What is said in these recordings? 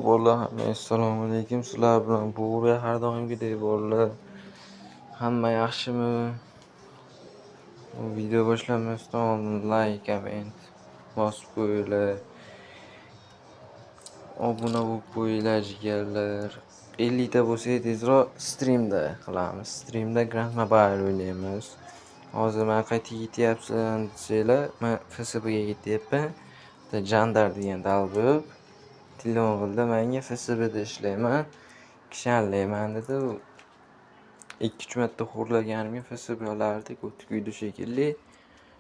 Bolalar, hammaga assalomu alaykum. Sizlar bilan Bo'ri, har doimgidek bolalar. Hamma yaxshimi? Video boshlanmasdan oldin like, komment bosib qo'yinglar. Obuna bo'lib qo'yinglar, jigarlar. 50 ta bo'lsak, tezroq strimda qilamiz. Strimda Grand Mobile o'ynaymiz. Hozir man qayerga ketyapsan desanglar, man FSBga ketyapman. Bitta Jandar degan долбоёб telefon qildi menga, FSBda ishlayman, kishanlayman dedi. 2-3 marta xo'rlaganimga FSB olardi, ko'ti kuydi shekilli.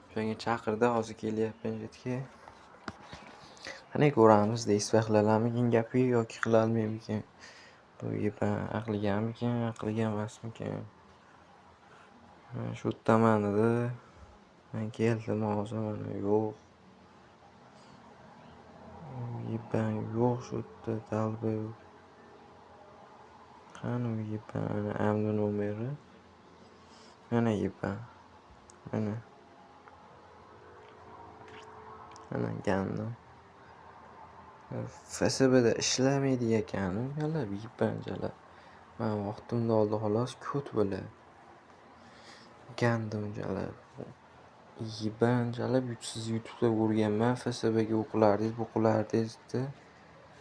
O'shanga chaqirdi, hozir kelyapman chetga. Qani, ko'ramiz, действие qilalarmikin gapiga yoki qilolmaymikin. Bu aqligamikin, aqliga emasmikin. Man shu yerdaman dedi. Man keldim hozir, mana yo'q. Ебан, yo'q shu yerda долбоёб. Qani u ебан amni nomeri? Mana ебан. Mana. Mana гандон. FSBda ishlamaydi ekan u jalab, ебан jalab. Man vaqtimni oldi xolos, ko't bo'ladi. Гандон jalab. Ебан jalab, sizni YouTube'da ko'rganman, FSBga o'qilardingiz, bu qilardingiz dedi.